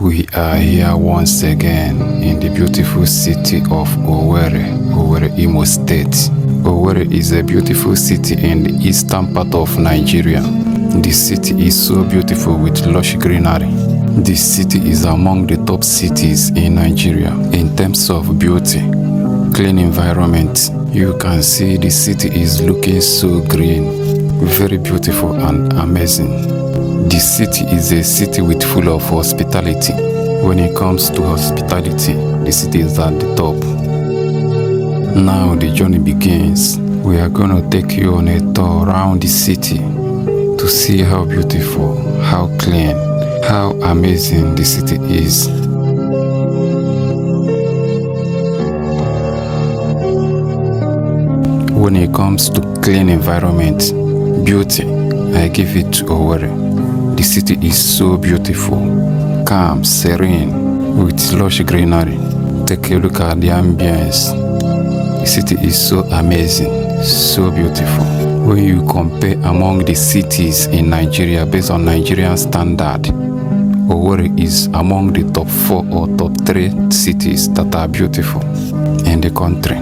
We are here once again in the beautiful city of Owerri, Owerri, Imo State. Owerri is a beautiful city in the eastern part of Nigeria. The city is so beautiful with lush greenery. The city is among the top cities in Nigeria in terms of beauty, clean environment. You can see the city is looking so green, very beautiful and amazing. The city is a city with full of hospitality. When it comes to hospitality, the city is at the top. Now the journey begins. We are going to take you on a tour around the city to see how beautiful, how clean, how amazing the city is. When it comes to clean environment, beauty, I give it to Owerri. The city is so beautiful, calm, serene, with lush greenery. Take a look at the ambience. The city is so amazing, so beautiful. When you compare among the cities in Nigeria based on Nigerian standard, Owerri is among the top 4 or top 3 cities that are beautiful in the country.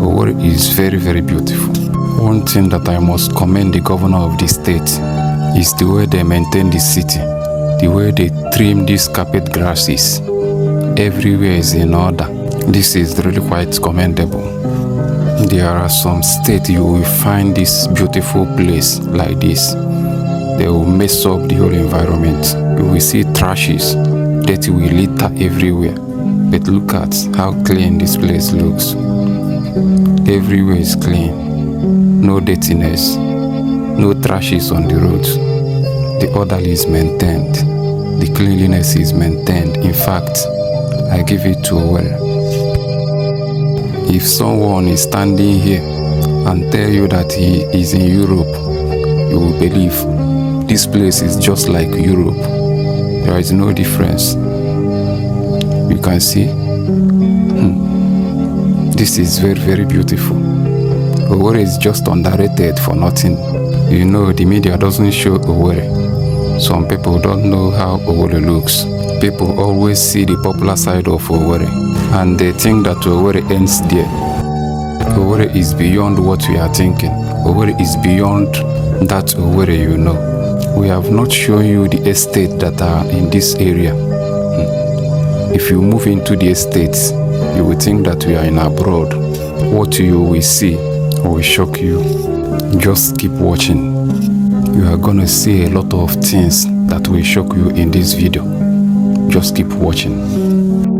Owerri is very, very beautiful. One thing that I must commend the governor of the state is the way they maintain the city, the way they trim these carpet grasses. Everywhere is in order. This is really quite commendable. There are some states you will find this beautiful place like this. They will mess up the whole environment. You will see trashes, dirty will litter everywhere. But look at how clean this place looks. Everywhere is clean. No dirtiness, no trashes on the roads. The orderly is maintained. The cleanliness is maintained. In fact, I give it to Owerri. If someone is standing here and tell you that he is in Europe, you will believe. This place is just like Europe. There is no difference. You can see. This is very, very beautiful. Owerri is just underrated for nothing. You know, the media doesn't show Owerri. Some people don't know how Owerri looks. People always see the popular side of Owerri and they think that Owerri ends there. Owerri is beyond what we are thinking. Owerri is beyond that Owerri you know. We have not shown you the estate that are in this area. If you move into the estates, you will think that we are in abroad. What you will see will shock you. Just keep watching. You are gonna see a lot of things that will shock you in this video. Just keep watching.